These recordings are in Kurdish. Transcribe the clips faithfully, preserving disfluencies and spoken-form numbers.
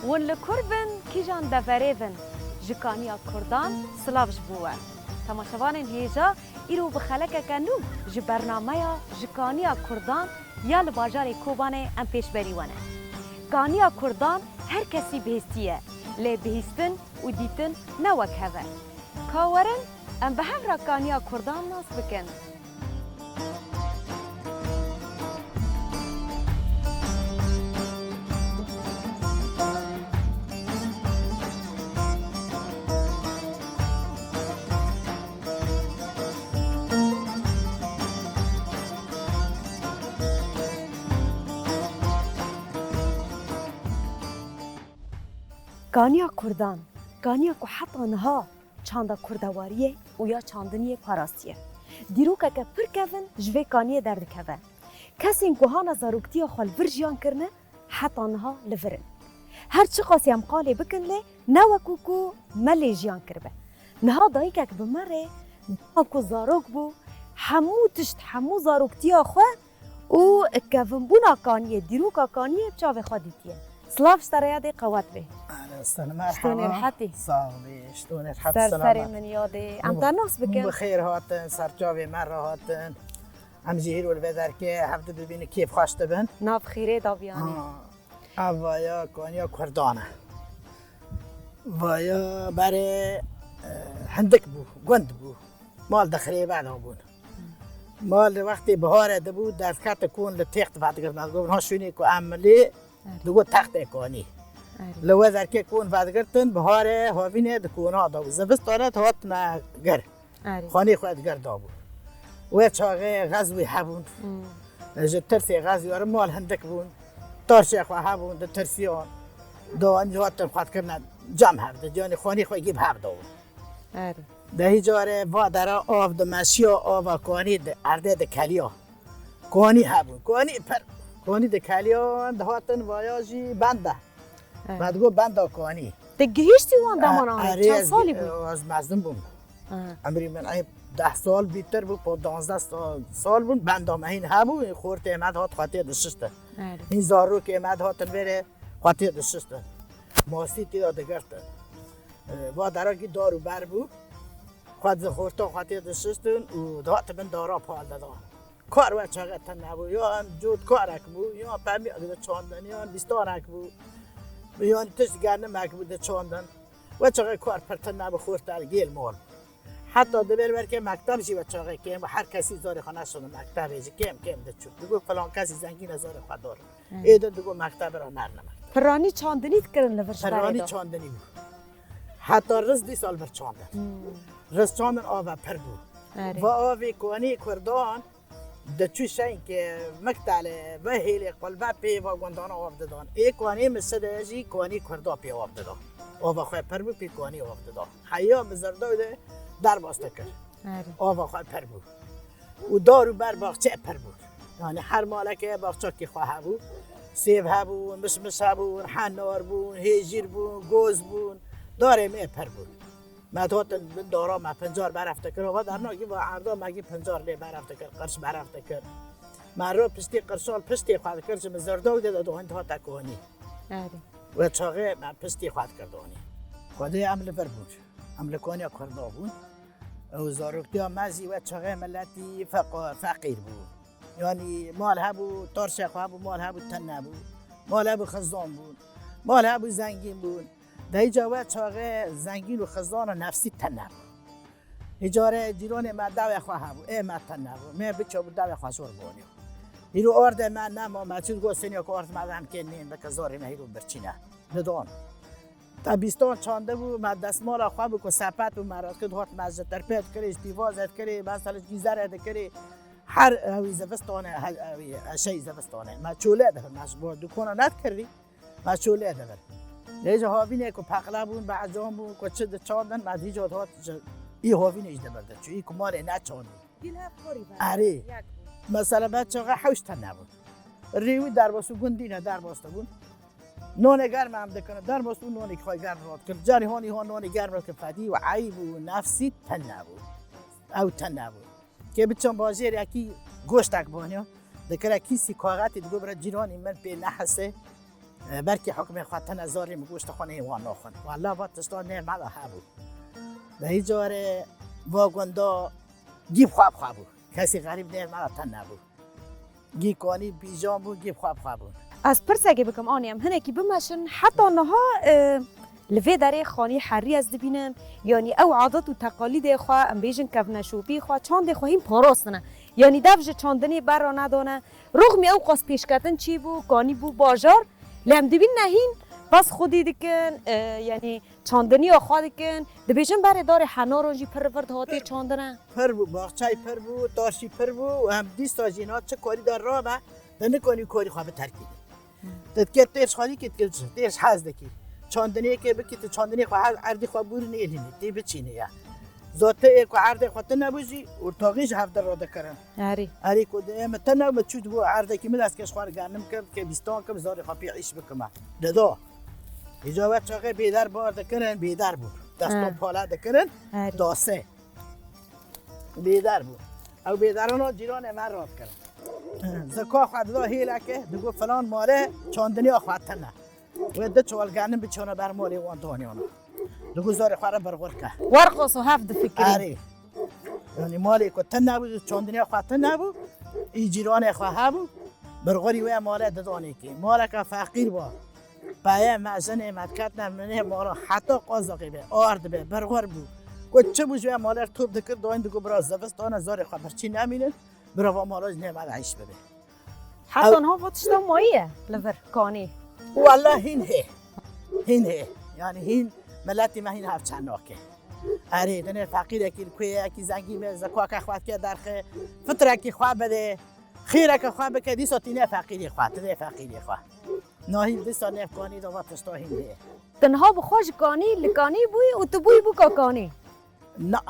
Win li kur bin, kîjan deverê bin, ji kaniya kurdan silav ji bo we. Temaşevanên hêja, îro bi xelekeke nû ji bernameya ji kaniya kurdan ya li bajarê Kobanê em pêşberî we ne. Kaniya kurdan her kesî bihîstiye, lê bihîstin û dîtin ne wek hev e. Ka werin, em bi hev re kaniya kurdan nas bikin. Kaniya kurdan, kaniya ku heta niha çanda kurdewariyê û ya çandiniyê parastiye. Dîrokeke pir kevin ji vê kaniyê derdikeve. Kesên ku hana zaroktiya xwe li vir jiyan kirine, heta niha li vir in. Her çiqasî em qalê bikin lê ne wekû ku me lê jiyan kiribe. Niha dayikek bi me re, dema ku zarok bû, hemû tişt, hemû zaroktiya xwe û kevinbûna kaniyê, dîroka kaniyê bi çavê xwe dîtiye. Silav ji te re yadê qewet bê. Alo, selam, merhaba. Ştonê rehetî. Sağ ol, ştonê rehet, Ser serê selamet. Min yadê. Em te nas bikin. Bi xêr hatin, ser çavê me re hatin. Em jî hîro li vê derkê hevdu bibînin kêf xweş dibin. Nav xêrê dabiyanî. Ha, ev vaya kaniya kurdan e. Vaya berê, e, hindik bû, gund bû. Mal dixirêve dabûn. Mal li wextê biharê dibû, derdkete kon li têx divedigirtin. Digot, ha şûnê ku em milê, Erê. Digot textê konî. Erê. Li wê derkê kon vedigirtin, biharê havînê di kona de bû. Zivistanê dihatine gir. Erê. Xanî xwe digir dabû. Wê çaxê xezwî hebûn. Hmm. Ji tirsê xezwî re mal hindik bûn. Tarşê xwe hebûn, ditirsiyan. Dowanî hatin xwe dikirine cem hev de. Canî xanî xwe gî bi hev dabûn. Erê. De hî carê va dera av dimeşiya, ava kanî di erdê dikeliya. Kanî hebûn. Kanî pir. Kanî dikeliyan, dihatin vaya jî benda. Evet. Me digot benda kanî. Te gihîştî wan deman anî? Erê, çend salî bû? Ez mezin bûm. Aha. Emrî min ey deh sal bîtir bû, po danzdeh sal, sal bûn. Benda me hîn hebû, xortê me dihat xwetê dişiştin. Evet. Hîn zarokê me dihatin vêrê xwetê dişiştin. Mastî tê de digirtin. E, va derekî dar û ber bû. Xwe di xorta xwetê dişiştin û dihatin bin dara pal didan. Kar we çaxê tune bû, yan cotkarek bû, yan pemiyek diçandin, yan bîstanek bû, yan tişt gernimek bû diçandin. We çaxê kar pir tune bû, xorta gêl mal. Heta di vê ber ke mekteb jî we çaxê kêm bû, her kesî zarê xwe neşandin mektebê jî kêm kêm diçû. Digot filan kesî zengîn e zarê xwe darin. Hı. Ê din digot mektebê re nerine mekteb. Piranî çandinî dikirin li vir ji berê de? Piranî çandinî bû. Heta riz dîsa li vir çandin. Hmm. Riz çandin ava pir bû. Erê. Va avê kanî kurdan diçû şenkê, miktelê, ve hêlê, qulbe pê va gundana av didan. Ê kanî Miside jî kanî kurda pê av didan. Ava xwe pir bû pê kanî av didan. Heya Mizirdo de derbas dikir. Erê. Ava xwe pir bû. Û dar û ber baxçe pir bûn. Yani her maleke baxçakî xwe hebû. Sêv hebûn, mişmiş hebûn, henar bûn, hêjîr bûn, goz bûn. Darê me pir bûn. Me dihatin bin dara me pincar beref dikir. Ava dernakî va erda me gî pincar lê beref dikir, qirş beref dikir. Me ro piştî qirşal piştî xwe dikir, ji Mizirdo de de dohin dihate konî. Erê. We çaxê me piştî xwe dikir donî. Xwedê em li vir bûn. Em li koniya Kurda bûn. Ew zaroktiya me zî we çaxê miletî feqa-, feqîr bû. Yanî mal hebû, tarşê xwe hebû, mal hebû tune bû. Mal hebû xizan bûn. Mal hebû zengîn bûn. De îca we çaxê zengîn û xizan û nefsî tune bû. Îcarê cîranê me dewê xwe hebû, ê me tune bû. Me biçe bû dewê xwe zor boniyo. Îro ardê me nema, me çi digot seniya ku ard me dem kê nîn bike zorê me hîro birçîne. Didon. Te bîstan çandibû, me destmala xwe bû ku sepet û me rast kir, dihat me ji tirpê dikirî, ji pîvazê dikirî, mesela ji gîzerê dikirî. Her ewî zivistanê, he-, ewî eşeyî zivistanê. Me çolê dibir, me ji bo dukana nedikirî, me çolê dibir. Lê ji havînê ku peqle bûn, be ecam bûn, ku çi diçandin, me dîca dihat ji î havînê jî dibir diçû, î ku malê neçandî. Dîl hev karî ver. Erê. Yek bû. Mesela me çaxa hewş tune bûn. Rêwî derbas û gundîne derbas dibûn. Nonê germ em dikin, derbas û nonê xwe germ rot kir. Carî honî hon nonê germ rot kir, fedî û eyb û nefsî tune bû. Ew tune bû. Kê biçan bajêrekî goştek baniya, dikire kîsî kaxetî digot bira cîranî min pê nehese. E, belkî hukmê xwe tine zarê min goştê xwe neyê wan naxwin. Walla va tişta nêr me de hebû. Di hî carê va gunda gî bi xwe bi xwe bû. Kesî xerîb nêr me de tine bû. Gî kanî bîjan bû, gî bi xwe bi xwe bûn. Ez pirsekê bikim, anî em hinekî bimeşin, heta niha, e, li vê derê xanî herî ez dibînim. Yanî ew adet û teqalîdê xwe, em bêjin kevneşopî xwe, çandê xwe hîn parastine. Yanî dev ji çandinê berra nedane. Rûxmî ew qas pêşketin çî bû, kanî bû bajar. Lê em dibînine hîn, bes xwedî dikin, e, yanî çandiniya xwe dikin. Dibêjin berê darê henaran jî pir vir dihatê çandine. Pir bû, baxçey pir bû, tarşî pir bû û em dîsa jî na çi karî de rabe, de nikanî karî xwe biterkî. Te dikê têr xwedî kê dikir, têr hez dikî. Çandinê kê bikî, tu çandinê xwe hez, erdî xwe bûr nêlînî, tê biçînî ya. Zotê ê ku erdê xwe tine bû jî, ortaxî ji hev de radikirin. Erî. Erî ku dê min tine, min çû dibû erdekî min dest kê ji xwe re genim kim, kê bîstan kim, zarê xwe pê îş bikime. Dido. Îca we çaxê bêder bar dikirin, bêder bû. Destan He. pala dikirin, Erî. dase. Bêder bû. Ew bêderana cîranê me radikirin. Zika xwe dida hêleke, digo filan malê çandiniya xwe tine. Wê di çuwal genim biçana ber malê wan daniyana. Digo zarê xwe re birxur ke. Werqos û hev difikirî. Erê. Yanî malê ku tine bû, çandiniya xwe tine bû, î cîranê xwe hebû, birxurî wê malê didanê kê. Maleke feqîr ba. Peyê me, jinê me diketine minê mala heta qazaxê be, ard be, birxur bû. Ku çi bû ji wê malê top dikir, dayîn digo bira zivistane zarê xwe birçî nemînin, bira va mala ji nê me de hîş bibe. Heta niha va tişta mayî ye li vir kanî. Walla hîn hê. Hîn hê. Yanî hîn miletî me hîn hev çend nake. Erê, dinê feqîrekî li ku ye, yekî zengî be, zikake xwe dike derxe, fitrekî xwe bide, xêreke xwe bike, dîsa tîne feqîrê xwe, tine feqîrê xwe. Nahîl dîsa nêv kanî de va tişta hîn hê. Tu niha bi xwe ji kanî, li kanî bûyî û tu bûyî bûka kanî? Na,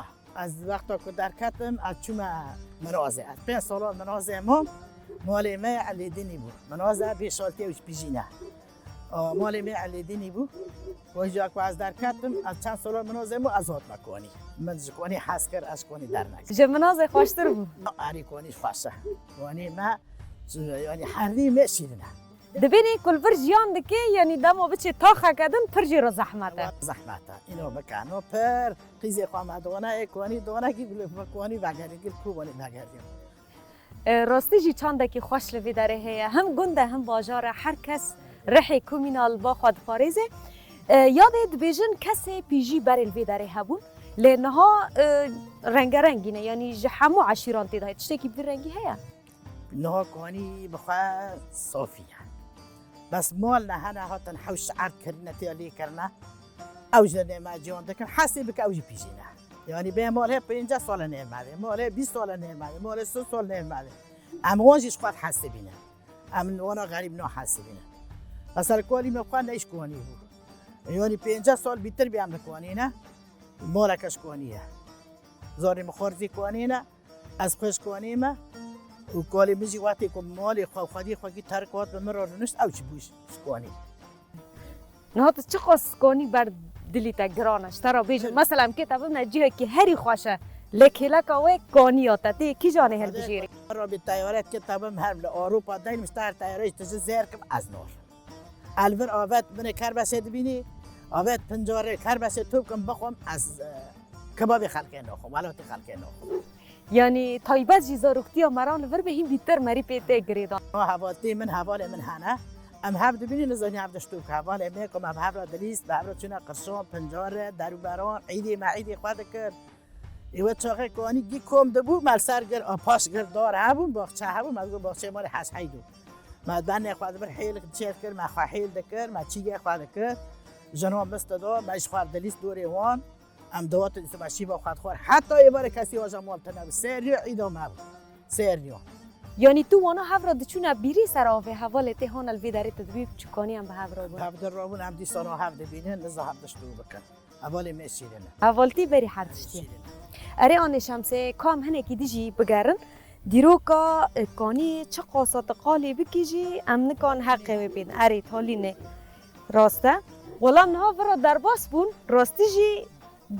ez wexta ku derketim, ez çûme Minazê. Ez pênc sala Minazê mam, malê me Elêdinî bû. Minaze bê şaltiyê û ji pîjî ne. A, malê me Elêdinî bû. Wê ji ku ez derketim, ez çend sala Minazê bû, ez hatime kanî. Min ji kanî hez kir, ez ji kanî dernektim. Ji Minazê xweştir bû? Na, erê kanî xweş e. Kanî me, yanî herî me şîrin e. Dibênê ku li vir jiyan dike, yanî dema biçê taxeke din pir jê re zehmet e. Zehmet e. Îno bikeno pir. Qîzê xwe me dona, ê konî donekî bi konî vegerî, gil ku konî vegerî. E, rastî jî çandekî xweş li vê derê heye. Him gund e, him bajar e. Her kes rihê kumîna li ba xwe diparêze. E, yadê dibêjin kesê pîjî berê li vê derê hebûn. Lê niha, e, rengerengî ne. Yanî ji hemû eşîran tê de heye. Tiştekî bi vî rengî heye? Niha kanî bi xwe safî ye. Bes mal ne hene hatin hewş erd kirine tê lê kirine. Ew ji nêv me ciwan dikin, hesê bike ew jî pîjî ne. Yanî bê mal hê pênceh sal e nêv me de, mal hê bîst sal e nêv me de, mal hê sed sal nêv me de. Em wan jî ji xwe hesibîne. Em wana xerîb nahesibîne. Mesela kalî me xwe ne ji kanî bû. Yanî pênceh sal bîtir bî em li kanî ne. Maleke ji kanî ye. Zarê min xwarzî kanî ne. Ez xwe ji kanî me û kalê min jî wextê ku malê xwe û xwedî xwekî terk hat bi min re rûnişt, ew jî bû ji kanî. Niha tu çiqas kanî ber dilî te giran e? Ji te re bêjin, mesela em kê te bibine cihekî herî xweş e, lê kêleka wê kaniya te, tê kîjanê hilbijêrî? Rabî teyaret kê te bim her li Ewropa deynim, ji te her teyareyê ji tijî zêr kim ez nar. El vir avet binê kerbesê dibînî, avet pincarê kerbesê top kim bixwim, ez, e, kebabê xelkê naxwim, welatê xelkê naxwim. Yanî taybet jî zaroktiya me re li vir be hîn bîtir merî pê tê girêdan. Hevaltî min, hevalê min hene. Em hev dibînî, nizanî hev dişt û hevalê me ku me bi hev re dilîst, bi hev re çûne qirşan, pincarê, derûberan, îdê me îdê xwe dikir. Ê we çaxê kanî gî kom dibû, me li ser gir, a, paş gir dar hebûn, baxçe hebûn, me digot baxçeyê malê Hec Heydo. Me benê xwe dibir hêl çêr kir, me xwe hêl dikir, me çîgê xwe dikir. Jinan mist dido, me ji xwe dilîst dorê wan. Em dihatin îsima şîva xwe dixwar. Heta êvarê kesî waja mal tine bi. Sêrî îda me bû. Sêrî. Yanî tu wana hev re diçûne bîrî ser avê hevalê tê hana li vê derê te dibî çikanî em bi hev re bûn. Hev dir re bûn, em dîsana hev dibînin, niza hev dişt û bikin. Hevalê me şîrin e. Hevaltî berî her tiştî. Şîrin e. Erê anê Şemsê, ka em hinekî dijî bigerin. Dîroka, e, kanî çi qasa tu qalê bikî jî em nikan heqê wê bên. Erê talînê. Rast e. Wela niha vira derbas bûn, rastî jî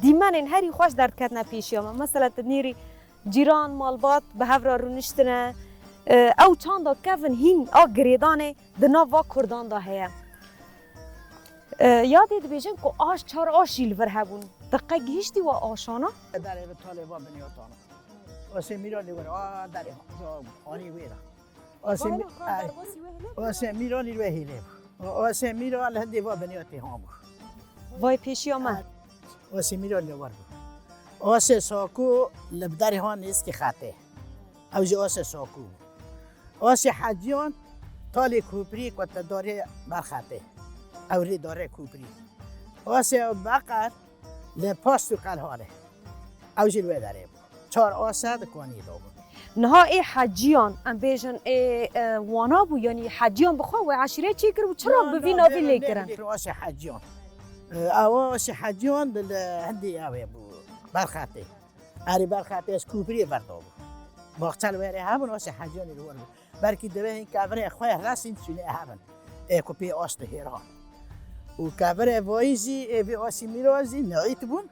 dîmenên herî xweş derdiketine pêşiya me. Mesela tu nêrî cîran, malbat bi hev re rûniştine. E, ew çanda kevin hîn a girêdanê di nav va kurdan de heye. E, yadê dibêjin ku aş, çar aş jî li vir hebûn. Te qe gihîştî we aşana? Derê bi talê va biniyotana. Asê Mîra li wir, a derê, a, anî wê re. Asê Mî-, Vana ka derbasî we hêle? Asê Mîra li wê hêlê bû. Asê Mîra li hindê va biniyotê han bû. Vay pêşiya me. Asê Mîra li war bû. Asê Sako li bi derê han nêzkî xetê. Ew jî Asê Sako bû. Asê Heciyan talê Kuprî ku te darê Berxetê. Ew rê darê Kuprî. Asê Beqer li Past û Qelhanê. Ew jî li wê derê bû. Çar ase di Kaniyê de bûn. Niha ê Heciyan, em bêjin ê, e, Wana bû, yanî Heciyan bi xwe wê eşîrê çê kir û çira bi vî navî lê kirin? Asê Heciyan. E, ew Asê Heciyan di li hindê ew ê bû. Berxetê. Erê Berxetê ez Kupriyê berdabû. Baxçel wêrê hebin, Asê Heciyanê li wer bû. Belkî divê hîn kevirê xwe resîn çûnê hebin. Ê ku pê as dihêra. Û kevirê vayî jî, ê vê Asî Mîra jî neît bûn.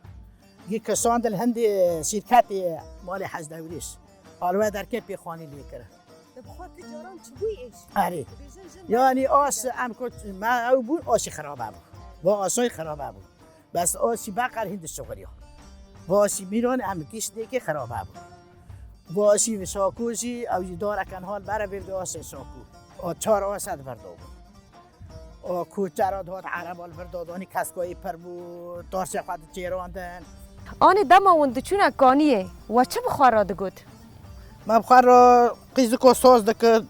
Gî kisan dil hindê şîrketê malê Hec Dewrêş. Alwe derkê pêxanî lê kirin. Te bi xwe ti caran çi bûyî êş? Erê. Dibêjin jin yanî as em ku me ew bûn, asî xirabe bû. Va asayî xirabe bû. Bes Asî Beqer hîn dişuxiliya. Vasî Mîran em gişt nêkê xirabe bû. Vasî Şakû jî ew jî dareken hal bere vê de Asê Şakû. O çar ase di vir de bû. O koçera dihat ereba li vir dadanî keskoyî pir bû, tarsê xwe diçêrandin. Anê dema hûn diçûne kaniyê, we çi bi xwe re digot? Me bi xwe re qîziko saz dikir,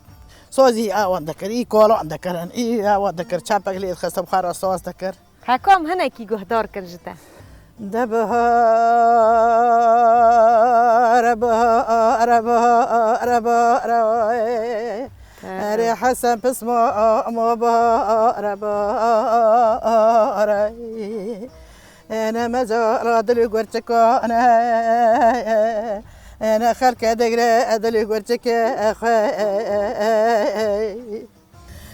sazî ewan dikir, î kalan dikirin, î ewan dikir, çepek lê dixist bi xwe re saz dikir. Heka em hinekî guhdar kin ji te. De bihare, bihare, bihare, bihare. Erê Hesen pisma ma bihare, bihare. Ene mezara dilî gurçikane. Ene xelke digre dilî gurçike xwe.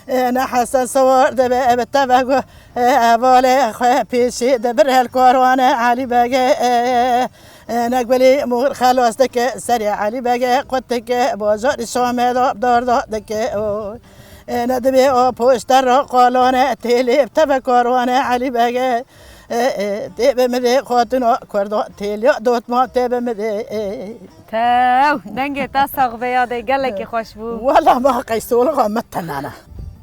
Ene Hesen sewar dibe bi tevego, hevalê xwe pêşî dibire li karwane Elî Begê. Ene gulî mûr xelas dike serê Elî Begê, qut dike bajarî Şamê de darda dike. Ene dibê o poşte ra qalane têlê bi teve karwane Elî Begê. Tê bi min dê xatuna kurda têliya dotma tê bi min dê. Tew, dengê te sax be yadê, gelekî xweş bû. Wela ma qeysolixa me tenane.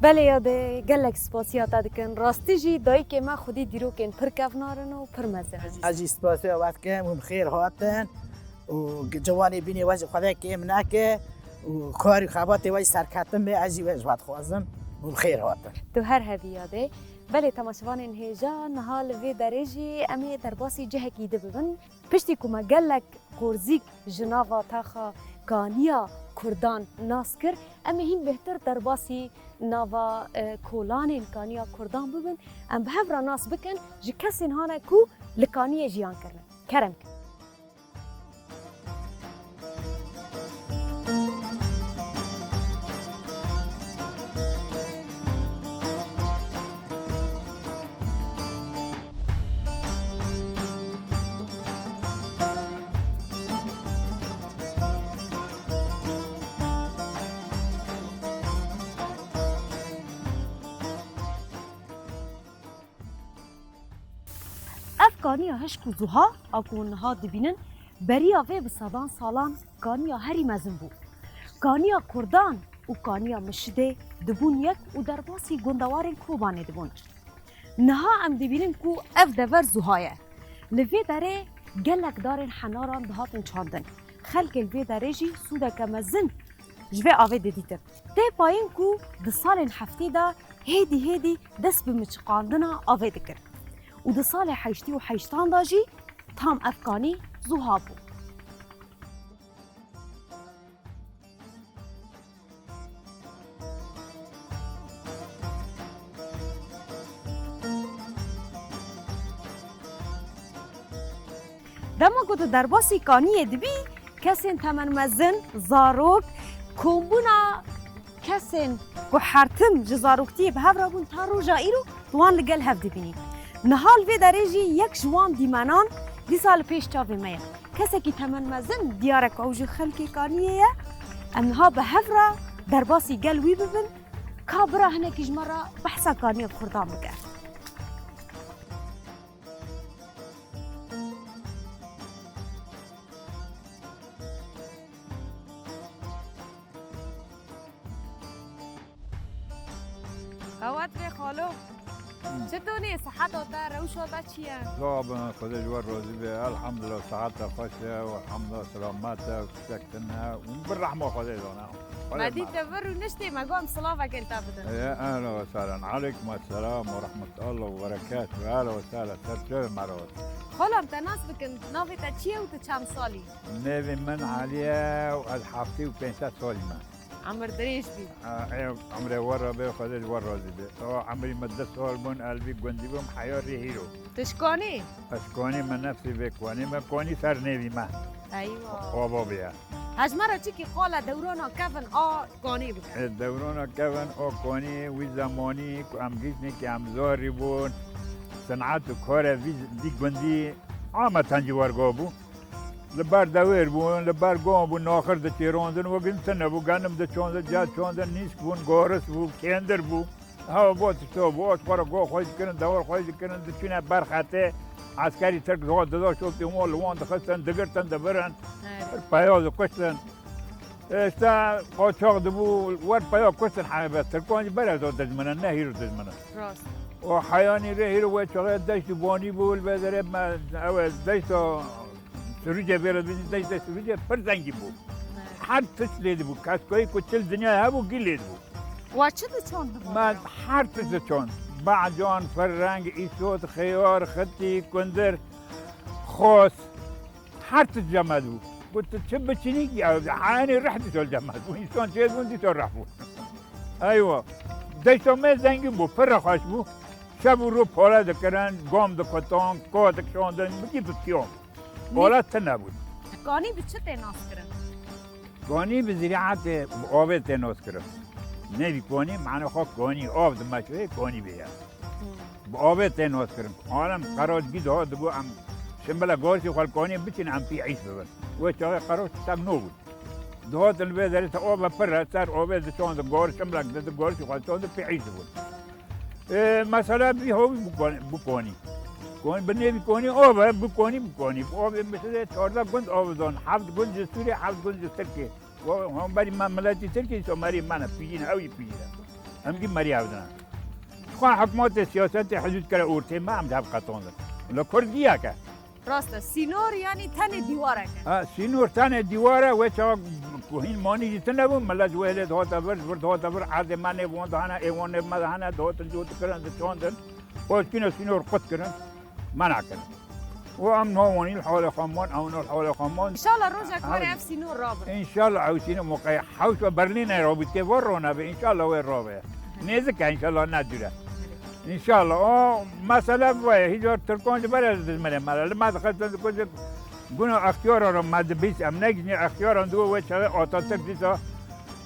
Belê yadê, gelek spasiya te dikin. Rastî jî dayikê me xwedî dîrokên pir kevnar in û pir mezin in. Ez jî spasiya we dikim, hûn bi xêr hatin û ciwanê bînê we jî Xwedê kêm neke û kar û xebatê we jî serketin be, ez jî we ji we dixwazim û bi xêr hatin. Tu her hebî yadê. Belê temaşevanên hêja, niha li vê derê jî em ê derbasî cihekî di bibin. Piştî ku me gelek qorzîk ji nava taxa kaniya kurdan nas kir, em ê hîn bêhtir derbasî nava, e, kolanên kaniya kurdan bibin. Em bi hev re nas bikin ji kesên hane ku li kaniyê jiyan kirine. Kerem kin. Ev kaniya hişk û zuha a ku hûn niha dibînin, beriya vê bi sedan salan kaniya herî mezin bû. Kaniya kurdan û kaniya mişidê dibûn yek û derbasî gundewarên Kobanê dibûn. Niha em dibînin ku ev dever zuha ye. Li vê derê gelek darên henaran dihatin çandin. Xelkê li vê derê jî sûdeke mezin ji vê avê didîtin. Tê payîn ku di salên heftê de hêdî hêdî dest bi miçiqandina avê dikir û di salê heştê û heştan de jî tam ev kanî zuha bû. Dema ku tu derbasî kaniyê dibî, kesên temenmezin, zarok, kombûna kesên ku hertim ji zaroktiyê bi hev re bûn ta roja îro, tu wan li gel hev dibînî. Niha li vê derê jî yek ji wan dîmenan dîsa li pêş çavê me ye. Kesekî temenmezin, diyar e ku ew ji xelkê kaniyê ye. Em niha bi hev re derbasî gel wî bibin. Ka bira hinekî ji me re behsa kaniya kurdan bike. Awet be xalo. Çitonê, siheta te, rewşa te çi ye? Sağ bin, Xwedê ji we razî be. Elhamdulillah, siheta xweş e û elhamdulillah selamet e û tiştek tune û bi rehma Xwedê dane. Xwedê Me dî me te vir û niştê me got em silavekê li te bidin. Ê, ehlen ve sehlen. Aleykum esselam ve rahmetullah ve berekatuhu. Ehlen ve sehlen. Ser çavê me re. Xalo, em te nas bikin, navê te çi ye û tu çend salî? Navê min Elî ye û ez heftê û pênc sed salî me. Emir dirêj bî. A, ê, emrê we re be, Xwedê ji we razî be. O emrî me du sal bûn, ez li vî gundî bûm, heya rê hîro. Tu ji Konî? Ez ji Konî, me nefsî vê Konî, me Konî ser nêvî me. Eywa. Xwebo bîye. Hejmara çikî qala dewrana kevin a Konî bike. E, dewrana kevin a Konî, wî zemanî ku em giştnî ki em zarî bûn, sinet û kare vî, vî gundî a me tencî wergo bû. Li ber dewêr bûn, li ber gom bûn, naxir diçêrandin, wek din tune bû, genim diçandin, cel çandin, nîsk bûn, goris bû, kêndir bû. Hewa bo tişto bû, ot xwe re go xwe dikirin, dewar xwe dikirin, diçûne ber xetê, eskerî Tirk diha dida şoptê wan li wan dixistin, digirtin, dibirin, Evet. peya dikuştin. Îşte qaçax dibû, wer peya kuştin hebe, Tirkan jî berê zor dijmin in, ne hîro dijmin in. Rast. O heyanî rê hîro wê çaxê deşt û banî bû, li vê derê me, ew e, deşta Sirûcê vê re dibînî, deşta Sirûcê pir zengîn bû. Evet. Her tişt lê dibû, keskoyî ku çil dinyayê hebû, gî lê dibû. Wa çi diçand di Me bavara? Her tişt diçand. Becan, firreng, îsot, xiyar, xitî, kundir, xos. Her tişt cem dibû. Got, tu çi biçînî, ya, heyanî reh dîsa cem dibû. Însan çê dibûn, dîsa reh bû. Eywa. Deşta me zengîn bû, pir rexweş bû. Şev û rû pole dikirin, gom dikutan, ko dikişandin, bikî bi kiyom. Ne- Pole tune bûn. Konî bi çi tê nas kirin? Konî bi ziraetê, bi avê tê nas kirin. Nêvî konî, mane xwe konî, av dimeşe, konî bê ya. Hmm. Bi avê tê nas kirin. Alem qeroç gî diha digot em şimbile gorsî xwe li konî biçin, em pî îş bibin. Wê çaxê qeroç tiştek nû bûn. Dihatin li vê derê te ava pir e, ser avê diçandin gor, şimbilek didin gorsî xwe diçandin pî îş dibûn. Ê, mesela vî hawî bi konî, bi konî. Konî, bi nêvî konî av e, bi konî, bi konî. Bi avê mesela çardeh gund av didin, heft gund ji Sûriyê, heft gund ji Tirkiyê. Wa, hemberî me miletî Tirkî, îso merî me ne, pijî ne, ew jî pijî ne. Em jî merî ev dine. Xwe hikûmetê siyasetê hizût kire ortê me, em ji hev qetandin. Li Kurd giyek e. Rast e, sînor yanî tenê dîwarek e. Ha, sînor tenê dîwar e, wê çawa ku hîn manî jî tune bû, milet ji wê lê dihate vir, ji vir dihate vir, erdê me nêv wan de hene, ê wan nêv me de hene, dihatin cot dikirin, diçandin. Xwe çûne sînor qut kirin, mena kirin. Û em nawanî li holê xwe man, ew li holê xwe man. Înşallah rojek were ev sînor rabin. Înşallah ew sînor moqeyê hewş ve Berlînê rabîtê, var rone be, înşallah wê rabe. Nêzik e, înşallah ne dûr e. Înşallah. O mesele bu ye. Hiç wek Tirkan ji berê dijminê me re. Li me dixistin dikujin. Guna extiyara re me dibîst. Em ne giştî extiyaran digo wê çaxê Atatürk dîsa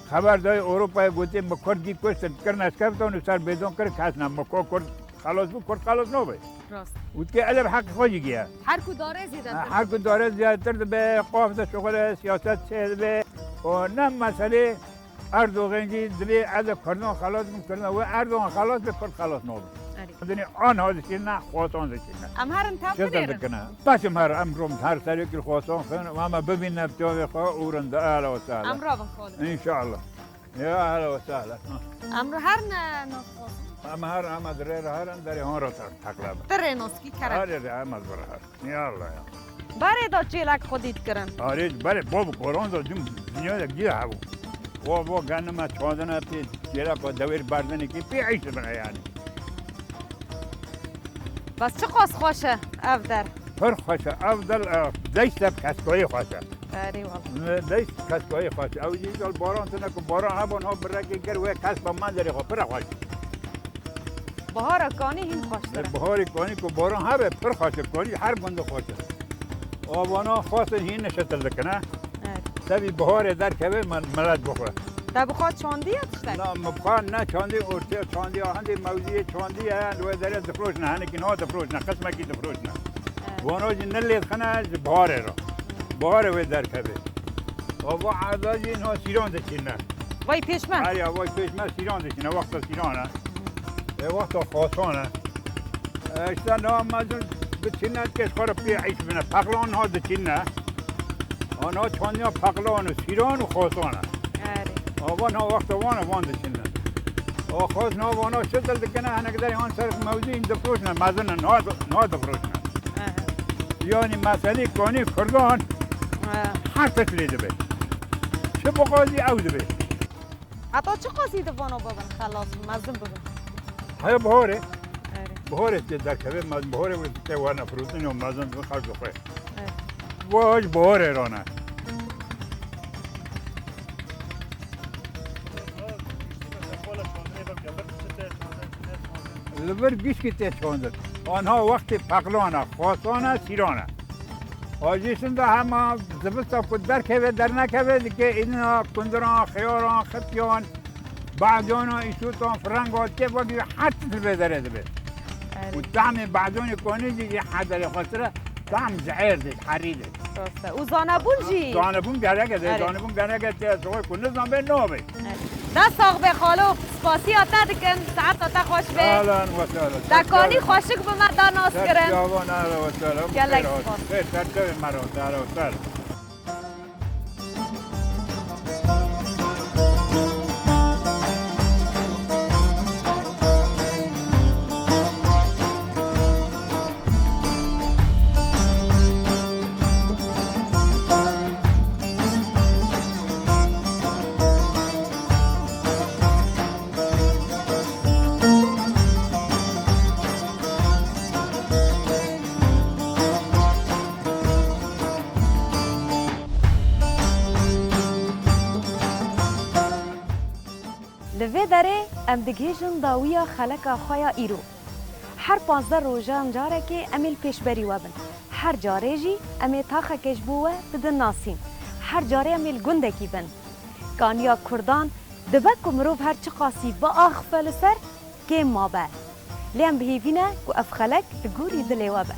xeber dayê Ewropayê gotê, mi Kurd gî kuştin, kirin eşkeftan û ser bêdon kir kes ne. Mi ko Kurd xelas bû, Kurd xelas nabe. Rast. Û dikê elê bi heqê xwe jî giya. Her ku dare zêdetir. Ha, her ku dare zêdetir dibe, qaf de şixule, siyaset çê dibe. O ne meselê Erdogan jî divê ez ê Kurdan xelas bikim, Kurdan. Wê Erdogan xelas be, Kurd xelas nabe. Erê. Dinê an ha dişîne, xosan dişîne. Em herin te Çi te birêrin. Dikine? Taşim her, em rom her serê kir xosan xin, ama bibîne bi çavê xwe û rin de, ehla ve sehla. Em rabin xalin. Înşallah. Ya ehla ve sehla. Em re her ne, ne xosan. Em her, em ez rê re herin, derê hon re te-, teqla bin. Ti rê noskî kerem. Her rê em ez re her. Ya Allah ya. Berê da çêlek xwedî dikirin. Arê, berê, bo bi koron da dum dünya da gî hebû. Bo, bo, genime çandine pê çêlek o dewêr berdinê ki pê îş dibine yani. Bes çiqas xweş e ev der. Pir xweş e, ev der, e, deşt e, keskoyê xweş e. Erê wala. Deşt keskoyê xweş e. Ew jî baran tune ku baran hebûn, ha birekê ger wê kes be manzerê xwe pir e xweş. Bihara Kanî hîn xweştir e. Biharê Kanî ku boran hebe, pir xweş e. Kanî her gund xweş e. Avana xwestin hîn neşetir dikine. Evet. Tevî biharê derkeve, me-, milet bixwe. Te bi xwe çandiye tiştek? Na, min bi xwe ne çandî, ortê çandiya, hindê mewziyê çandiye, li wê derê difroşne, hinekî niha difroşne, qismekî difroşne. Evet. Vana jî ne lê dixine ji biharê re. Biharê wê derkeve. Ava erda jî niha sîran dikine. Vay pêşme. Her ya vay pêşme sîran dikine, wexta sîran e. E, wexta xosan e. E, işte niha mezin biçine ke ji xwe re pê îş bine. Peqlan niha diçine. Ana çandiya peqlan û sîran û xosan e. Erê. Ava niha wexta wan e, van diçine. Axwaz navana çi dil dikine, hinek der yan ser mewzîn difiroşne, mezin in, na, na difiroşne. Aha. Yani meselî kanî Kurdan Aha. her tişt lê dibe. Çi bixwazî ew dibe. Heta çi qasî di vana bibin, xelas bin, mezin bibin? Haya biharê. Erê. Biharê tê derkeve, mez-, biharê wê tê werne firotin ya mezin dibin xerc xwe. Erê. Vaj biharê rane. Li vir gişkî tê çandin. Anha wextê peqlana, xwasana, sîrana. Ajîsin de hema zivista ku derkeve, dernekeve, dike îdina kundiran, xiyaran, xipyan, bahcana, îşotan, firenga, tê wekî her tişt li vê derê dibe. Erê. Û tahmê bahcanê konê jî jî her derê xwestir e, tahm ji êr de, ji herî de. Rast e. Û zanebûn jî? Zanebûn gerek e, Erê. zanebûn gerek e, tê soxê ku nizan bê, nabê. Dest sax be xalo, spasiya te dikin, saeta te xweş be. Ahlan we sahlan. Te kanî xweşik bi me da nas kirin. Serçavan, ahlan we sahlan. Gelek spas. Xêr, serçavê me re, ahlan we sahlan. Li vê derê em digihêjin dawiya xeleka xwe ya îro. Her panzdeh rojan carekê em ê li pêşberî we bin. Her carê jî em ê taxekê ji bo we bidin nasîn. Her carê em ê li gundekî bin. Kaniya Kurdan dibe ku mirov her çiqasî biaxife li ser, kêm mabe. Lê em bi hêvî ne ku ev xelek li gorî dilê we be.